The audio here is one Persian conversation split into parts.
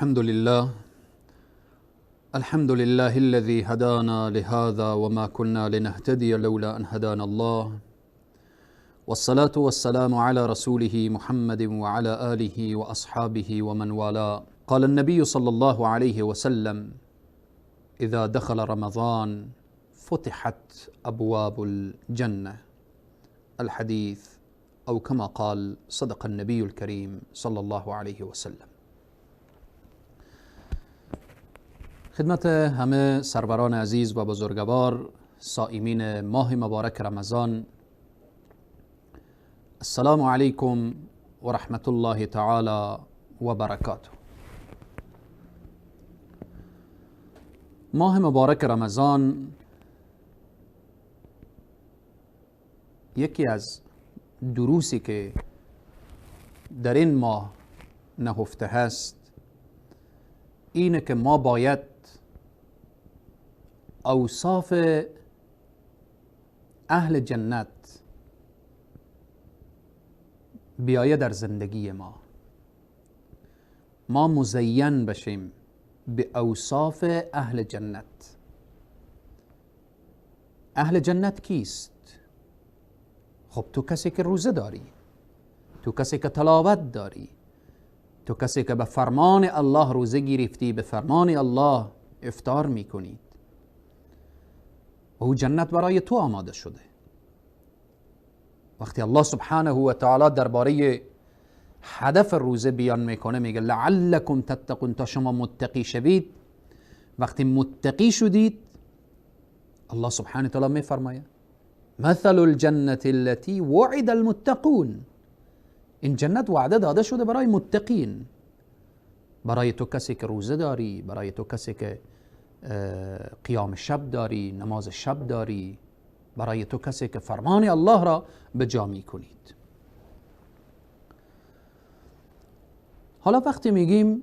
الحمد لله، الحمد لله الذي هدانا لهذا وما كنا لنهتدي لولا أن هدانا الله، والصلاة والسلام على رسوله محمد وعلى آله وأصحابه ومن والاه. قال النبي صلى الله عليه وسلم: إذا دخل رمضان فتحت أبواب الجنة. الحديث، أو كما قال، صدق النبي الكريم صلى الله عليه وسلم. خدمت همه سروران عزیز و بزرگوار، صائمین ماه مبارک رمضان، السلام علیکم و رحمت الله تعالی و برکاته. ماه مبارک رمضان یکی از دروسی که در این ماه نهفته هست اینه که ما باید اوصاف اهل جنت بیایه در زندگی ما، ما مزین بشیم به اوصاف اهل جنت. اهل جنت کیست؟ خب تو کسی که روزه داری، تو کسی که تلاوت داری، تو کسی که به فرمان الله روزه گرفتی، به فرمان الله افطار میکنید، و او جنت برای تو آماده شده. وقتی الله سبحانه و تعالی درباره هدف روزه بیان میکنه، میگه لعلکم تتقون، تا شما متقی شوید. وقتی متقی شدید، الله سبحانه و تعالی میفرماید مثل الجنة التي وعد المتقون. این جنت وعده داده شده برای متقین، برای تو کسی که روزه داری، برای تو کسی که قیام شب داری، نماز شب داری، برای تو کسی که فرمان الله را به جا می کنید. حالا وقتی میگیم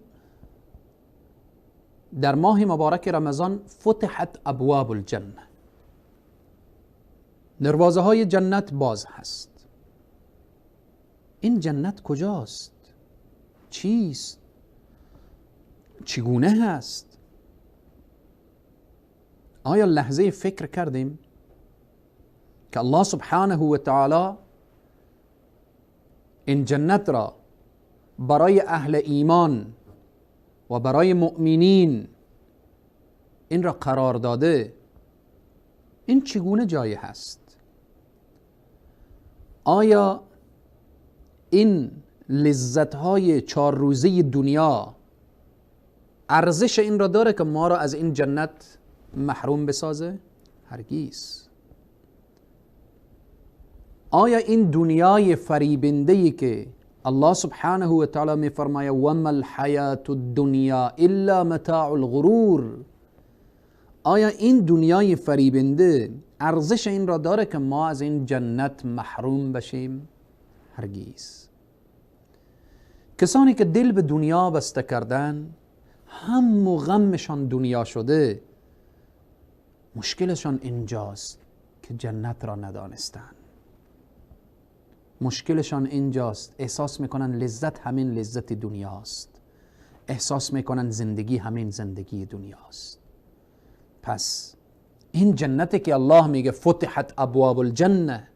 در ماه مبارک رمضان فتحت ابواب الجنه، دروازه های جنت باز هست. این جنت کجاست؟ چیست؟ چگونه هست؟ آیا لحظه فکر کردیم که الله سبحانه و تعالی این جنت را برای اهل ایمان و برای مؤمنین این را قرار داده؟ این چگونه جایی هست؟ آیا این لذت‌های 4 روزه دنیا ارزش این را داره که ما را از این جنت محروم بسازه؟ هرگیز. آیا این دنیای فریبنده‌ای که الله سبحانه و تعالی می‌فرماید وما الحیات الدنیا الا متاع الغرور، آیا این دنیای فریبنده ارزش این را داره که ما از این جنت محروم بشیم؟ هرگیز. کسانی که دل به دنیا بسته کردن، هم و غمشان دنیا شده، مشکلشان اینجاست که جنت را ندانستن. مشکلشان اینجاست، احساس میکنن لذت همین لذت دنیاست، احساس میکنن زندگی همین زندگی دنیاست. پس این جنتی که الله میگه فتحت ابواب الجنه،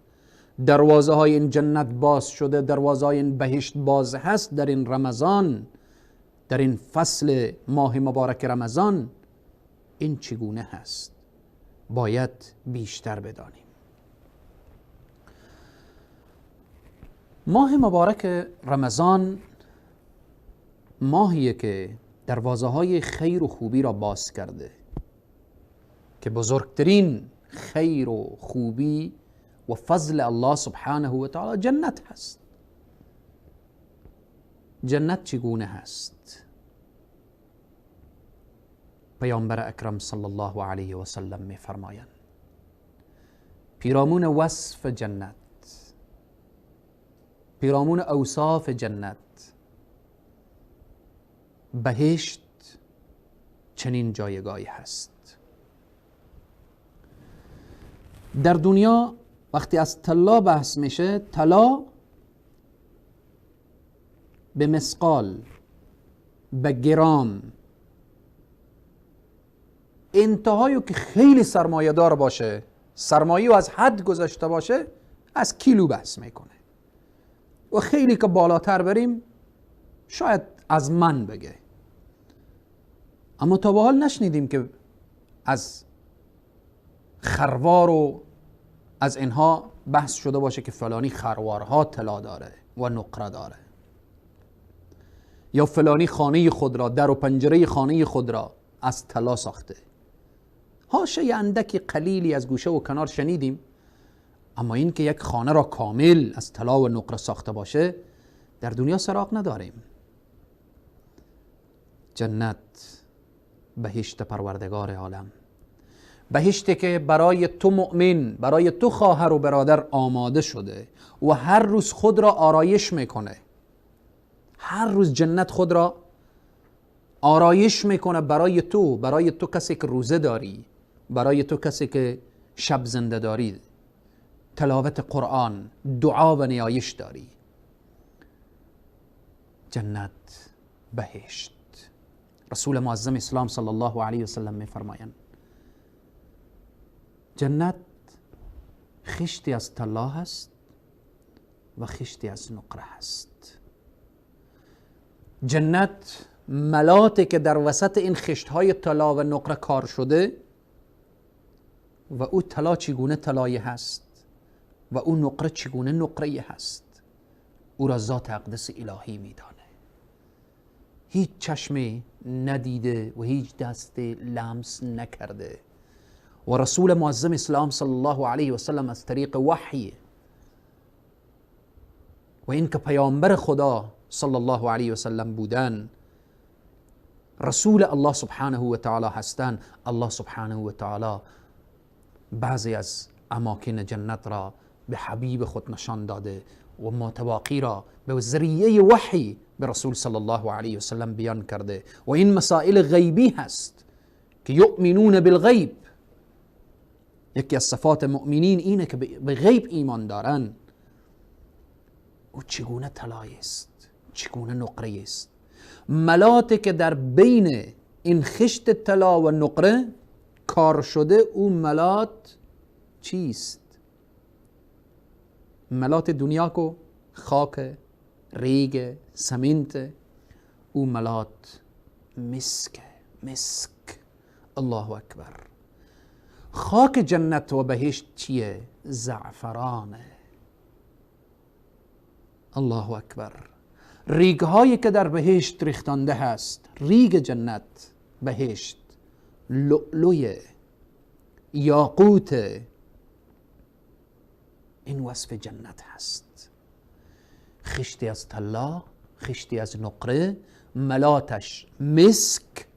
دروازه های این جنت باز شده، دروازه های این بهشت باز هست در این رمضان، در این فصل ماه مبارک رمضان، این چگونه هست؟ باید بیشتر بدانیم. ماه مبارک رمضان ماهیه که دروازه های خیر و خوبی را باز کرده، که بزرگترین خیر و خوبی و فضل الله سبحانه و تعالی جنت هست. جنت چگونه هست؟ پیامبر اکرم صلی الله علیه و سلم می فرمایند پیرامون وصف جنت، پیرامون اوصاف جنت، بهشت چنین جایگاهی هست. در دنیا وقتی از طلا بحث میشه، طلا به مثقال به گرام، انتهایی که خیلی سرمایه دار باشه، سرمایه از حد گذاشته باشه، از کیلو بحث میکنه و خیلی که بالاتر بریم شاید از من بگه. اما تا به حال نشنیدیم که از خروار و از اینها بحث شده باشه که فلانی خروارها طلا داره و نقره داره، یا فلانی خانه خود را، در و پنجره خانه خود را از طلا ساخته. حاشیه اندکی قلیلی از گوشه و کنار شنیدیم، اما این که یک خانه را کامل از طلا و نقره ساخته باشه در دنیا سراغ نداریم. جنت، بهشت پروردگار عالم، بهشتی که برای تو مؤمن، برای تو خواهر و برادر آماده شده و هر روز خود را آرایش میکنه. هر روز جنت خود را آرایش میکنه برای تو، برای تو کسی که روزه داری، برای تو کسی که شب زنده داری، تلاوت قرآن، دعا و نیایش داری. جنت، بهشت. رسول معظم اسلام صلی الله علیه وسلم میفرمایند جنت خشتی از طلا هست و خشتی از نقره هست. جنت ملاتی که در وسط این خشت‌های طلا و نقره کار شده و او طلا چگونه طلایی هست و او نقره چگونه نقره‌ای هست، او را ذات اقدس الهی میدانه. هیچ چشمی ندیده و هیچ دست لمس نکرده و رسول معظم اسلام صلی الله علیه و سلم از طریق وحی و اینکه پیامبر خدا صلی الله علیه و سلم بودن، رسول الله سبحانه و تعالی هستند، الله سبحانه و تعالی بعضی از اماکن جنت را به حبیب خود نشان داده و متواقی را به ذریعه وحی به رسول صلی الله علیه و سلم بیان کرده و این مسائل غیبی هست که یؤمنون بالغیب. یکی از صفات مؤمنین اینه که به غیب ایمان دارن. او چگونه طلای است، چگونه نقره است. ملاتی که در بین این خشت طلا و نقره کار شده، او ملات چیست؟ ملات دنیا کو خاک، ریگ، سمنت، او ملات مسک، مسک. الله اکبر. خاک جنت و بهشت چیه؟ زعفرانه. الله اکبر. ریگ هایی که در بهشت ریختانده هست، ریگ جنت بهشت، لؤلؤ، یاقوت، این وصف جنت هست. خشتی از طلا، خشتی از نقره، ملاتش مسک،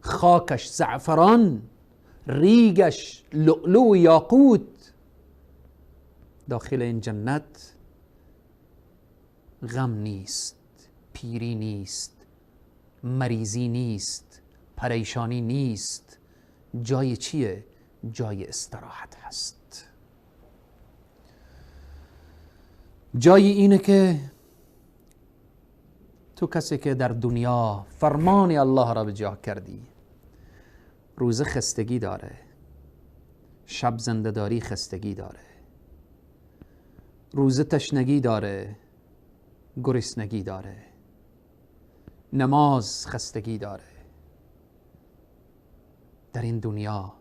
خاکش زعفران، ریگش لؤلؤ و یاقوت. داخل این جنت غم نیست، پیری نیست، مریضی نیست، پریشانی نیست. جای چیه؟ جای استراحت هست. جای اینه که تو کسی که در دنیا فرمان الله را به جا کردی، روزه خستگی داره، شب زنده‌داری خستگی داره، روزه تشنگی داره، گرسنگی داره، نماز خستگی داره. در این دنیا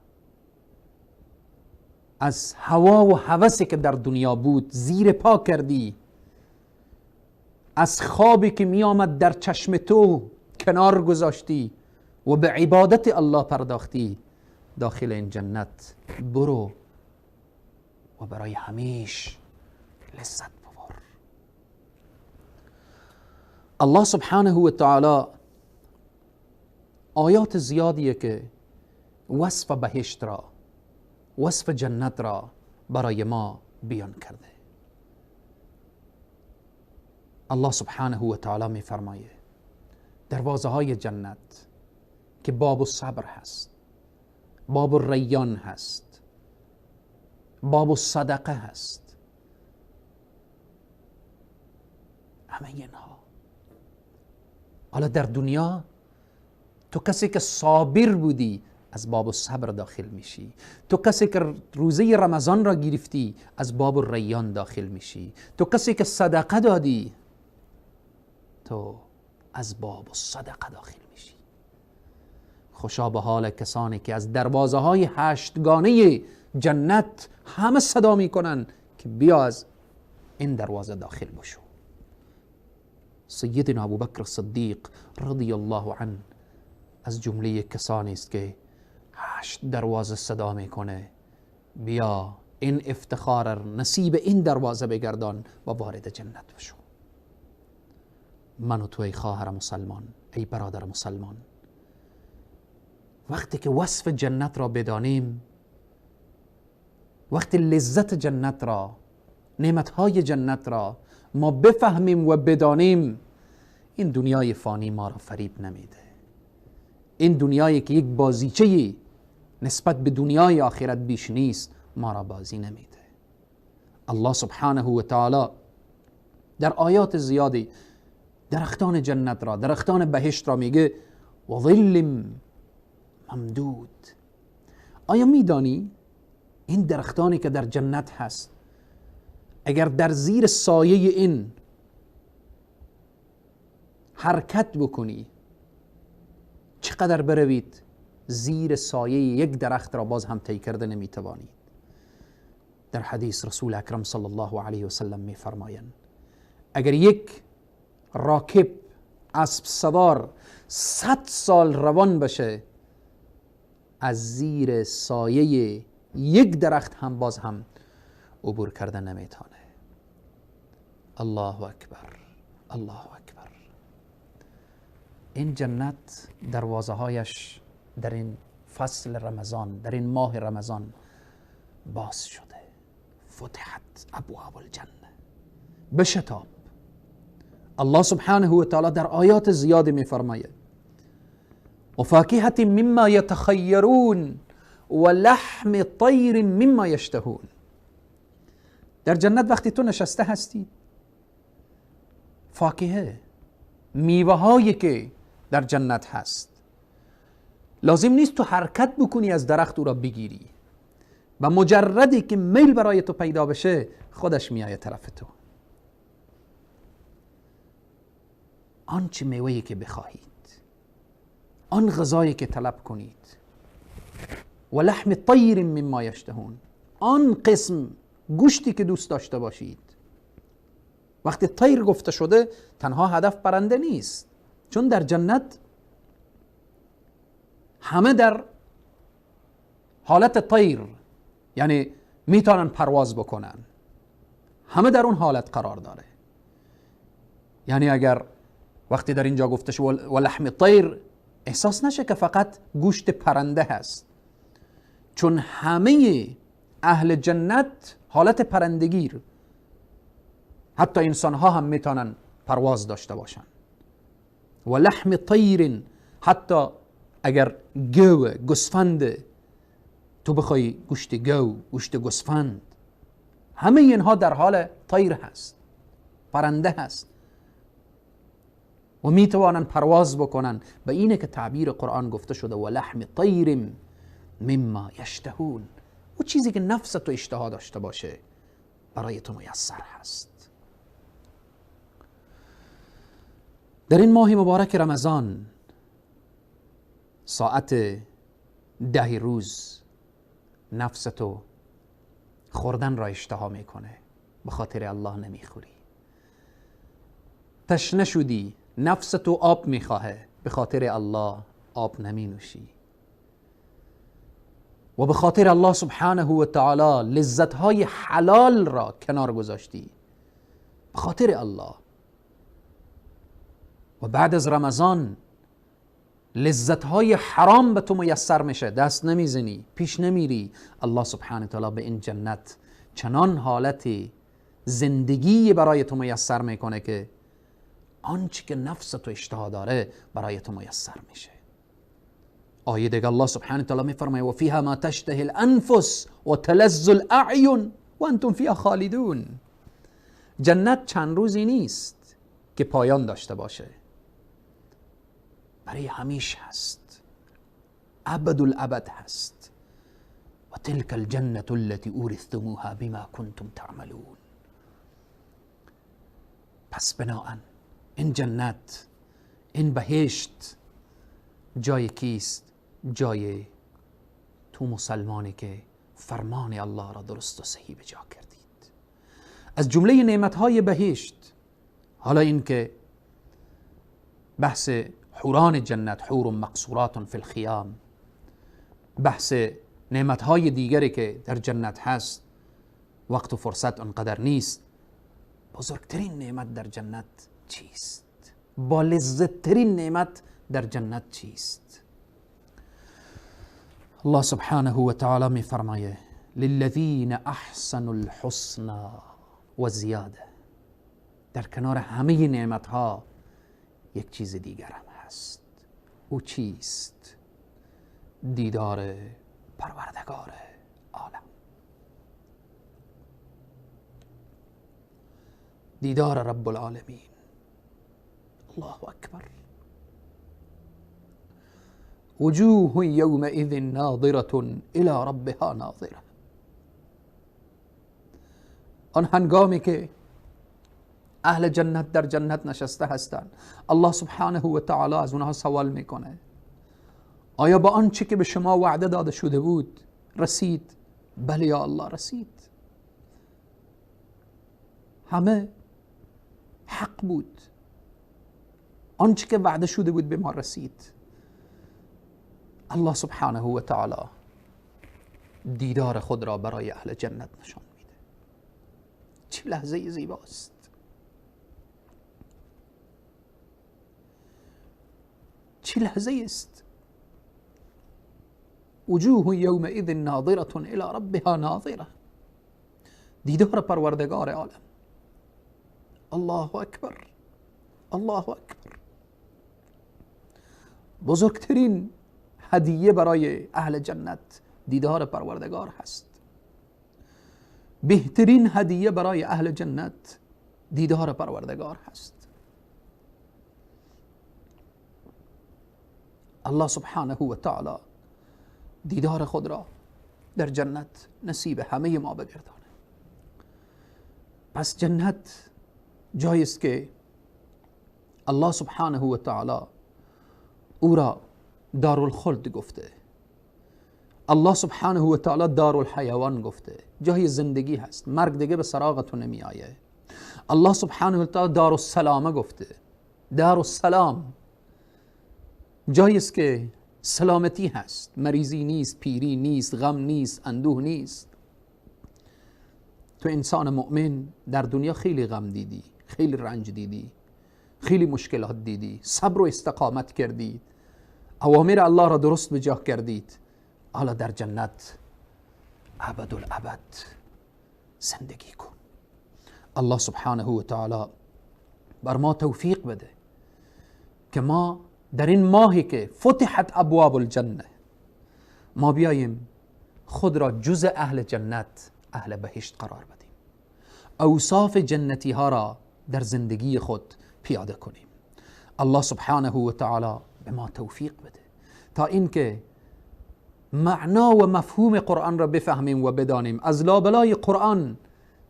از هوا و هوسی که در دنیا بود زیر پا کردی، از خوابی که می آمد در چشم تو کنار گذاشتی و به عبادت الله پرداختی. داخل این جنت برو و برای همیش لذت ببر. الله سبحانه و تعالی آیات زیادیه که وصف بهشت را، وصف جنت را برای ما بیان کرده. الله سبحانه و تعالی می فرمایه دروازه های جنت که باب الصبر هست، باب الریان هست، باب الصدقه هست، همه اینها حالا در دنیا تو کسی که صابر بودی از باب صبر داخل میشی، تو کسی که روزه رمضان را گرفتی از باب ریان داخل میشی، تو کسی که صدقه دادی تو از باب صدقه داخل میشی. خوشا به حال کسانی که از دروازه های هشتگانه جنت همه صدا میکنن که بیا از این دروازه داخل بشو. سیدنا ابوبکر صدیق رضی الله عنه از جمله کسانی است که 8 دروازه صدا میکنه بیا این افتخار نصیب این دروازه بگردان و وارد جنت بشو. من و تو ای خواهر مسلمان، ای برادر مسلمان، وقتی که وصف جنت را بدانیم، وقتی لذت جنت را، نعمتهای جنت را ما بفهمیم و بدانیم، این دنیای فانی ما را فریب نمیده. این دنیایی که یک بازیچه نسبت به دنیای آخرت بیش نیست ما را بازی نمیده. الله سبحانه و تعالی در آیات زیادی درختان جنت را، درختان بهشت را میگه و ظل ممدود. آیا میدانی این درختانی که در جنت هست اگر در زیر سایه این حرکت بکنی چقدر بروید زیر سایه یک درخت را باز هم طی کرده نمیتوانید؟ در حدیث رسول اکرم صلی الله علیه وسلم میفرمایند اگر یک راکب اسب سوار 100 سال روان بشه از زیر سایه یک درخت هم باز هم عبور کرده نمیتونه. الله اکبر، الله اکبر. این جنت دروازه هایش در این فصل رمضان، در این ماه رمضان باز شده. فتحت ابواب الجنه. بشتاب. الله سبحانه و تعالی در آیات زیاد میفرماید و فاکهة مما یتخیرون و لحم طیر مما یشتهون. در جنت وقتی تو نشسته هستی، فاکهه، میوه هایی که در جنت هست، لازم نیست تو حرکت بکنی از درخت او را بگیری و مجردی که میل برای تو پیدا بشه خودش میآید طرف تو. آنچه میوه‌ای که بخواهید، آن غذایی که طلب کنید، و لحم طیر مما یشتهون، آن قسم گوشتی که دوست داشته باشید. وقتی طیر گفته شده تنها هدف پرنده نیست، چون در جنت همه در حالت طیر، یعنی میتونن پرواز بکنن، همه در اون حالت قرار داره. یعنی اگر وقتی در اینجا گفته شد و لحم طیر، احساس نشه که فقط گوشت پرنده هست، چون همه اهل جنت حالت پرندگیر، حتی انسان ها هم میتونن پرواز داشته باشن. و لحم طیر، حتی اگر گو، گوسفند، تو بخوای گوشت گو، گوشت گوسفند، همه اینها در حال طیر هست، پرنده هست و میتوانن پرواز بکنن. به اینه که تعبیر قرآن گفته شده و لحم طیر مما یشتهون، و چیزی که نفس تو اشتها داشته باشه برای تو میسر هست. در این ماه مبارک رمضان ساعت 10 روز نفس تو خوردن را اشتها میکنه، به خاطر الله نمیخوری. تشنه شدی، نفس تو آب میخواهه، به خاطر الله آب نمی نوشی. و به خاطر الله سبحانه و تعالی لذتهای حلال را کنار گذاشتی، به خاطر الله. و بعد از رمضان لذتهای حرام به تو میسر میشه، دست نمیزنی، پیش نمیری. الله سبحانه و تعالی به این جنت چنان حالت زندگی برای تو میسر میکنه که آنچه که نفس تو اشتها داره برای تو میسر میشه. آیه دیگه الله سبحانه و تعالی میفرماید و فیها ما تشتهی الانفس و تلذ الاعین و انتم فیها خالدون. جنت چند روزی نیست که پایان داشته باشه. برای همیشه هست، ابد الابد هست. و تلك الجنة التي اورثتموها بما کنتم تعملون. پس بناءً این جنت، این بهشت جای کیست؟ جای تو مسلمانی که فرمان الله را درست و صحیح به جا کردید. از جمله نعمتهای بهشت، حالا این که بحث حوران جنت، حور مقصورات فی الخیام، بحث نعمتهای دیگری که در جنت هست، وقت و فرصت آنقدر نیست. بزرگترین نعمت در جنت چیست؟ با لذتترین نعمت در جنت چیست؟ الله سبحانه و تعالی می فرمایه للذین احسنوا الحسنى و زیاده. در کنار همه نعمتها یک چیز دیگر هم هست. او چیست؟ دیدار پروردگار عالم، دیدار رب العالمین. الله اکبر. وجوه یومئذ ناظرة الی ربها ناظرة. آن هنگامی که اهل جنت در جنت نشسته هستند، الله سبحانه و تعالی از اونها سوال میکنه آیا با آنچه که به شما وعده داده شده بود رسید؟ بله یا الله رسید. همه حق بود، آنچه که وعده شده بود به ما رسید. الله سبحانه و تعالی دیدار خود را برای اهل جنت نشان میده. چه لحظه زیباست، چه لحظه است. وجوه یومئذ ناظرة الی ربها ناظرة. دیدار پروردگار عالم. الله اکبر، الله اکبر. بزرگترین هدیه برای اهل جنت دیدار پروردگار هست. بهترین هدیه برای اهل جنت دیدار پروردگار هست. الله سبحانه و تعالی دیدار خود را در جنت نصیب همه ما بگردانه. پس جنت جایی است که الله سبحانه و تعالی او را دارالخلد گفته، الله سبحانه و تعالی دارالحیوان گفته، جای زندگی هست، مرگ دیگه به سراغتون نمی آیه. الله سبحانه و تعالی دارالسلامه گفته، دارالسلام جایی است که سلامتی هست، مریضی نیست، پیری نیست، غم نیست، اندوه نیست. تو انسان مؤمن در دنیا خیلی غم دیدی، خیلی رنج دیدی، خیلی مشکلات دیدی، صبر و استقامت کردید، اوامر الله را درست به جا کردید. حالا در جنت ابد الابد زندگی کن. الله سبحانه و تعالی بر ما توفیق بده که ما در این ماهی که فتحت ابواب الجنه، ما بیاییم خود را جز اهل جنت، اهل بهشت قرار بدیم، اوصاف جنتی ها را در زندگی خود پیاده کنیم. الله سبحانه و تعالی به ما توفیق بده تا اینکه معنا و مفهوم قرآن را بفهمیم و بدانیم، از لابلای قرآن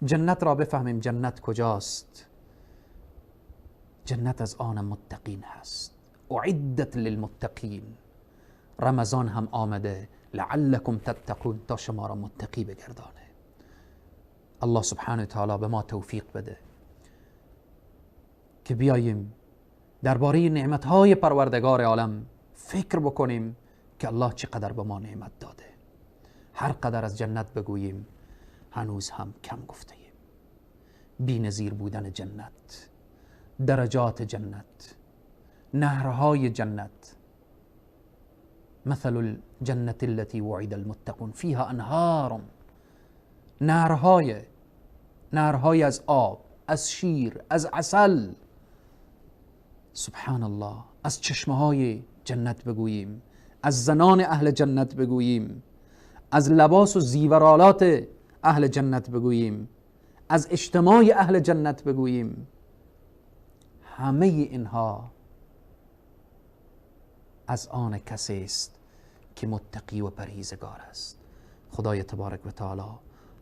جنت را بفهمیم. جنت کجاست؟ جنت از آن متقین هست، اعدت للمتقین. رمضان هم آمده، لعلکم تتقون، تا شما را متقی بگردانه. الله سبحانه و تعالی به ما توفیق بده که بیاییم درباره نعمتهای پروردگار عالم فکر بکنیم که الله چقدر به ما نعمت داده. هر قدر از جنت بگوییم هنوز هم کم گفته ایم. بی نظیر بودن جنت، درجات جنت، نهرهای جنت، مثل الجنة التي وعد المتقون فيها انهار، نهرهای از آب، از شیر، از عسل. سبحان الله. از چشمه های جنت بگوییم، از زنان اهل جنت بگوییم، از لباس و زیورالات اهل جنت بگوییم، از اجتماع اهل جنت بگوییم. همه اینها از آن کسی است که متقی و پرهیزگار است. خدای تبارک و تعالی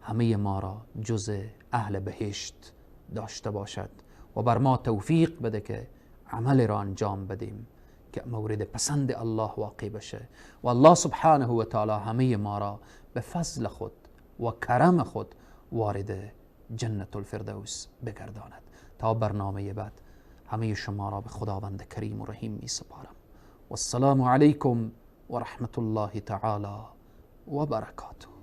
همه ما را جز اهل بهشت داشته باشد و بر ما توفیق بده که عمل را انجام بدیم که مورد پسند الله واقع بشه و الله سبحانه و تعالی همه ما را به فضل خود و کرم خود وارد جنت الفردوس بگرداند. تا برنامه بعد همه شما را به خداوند کریم و رحیم می سپارم. والسلام علیکم و رحمت الله تعالی و برکاته.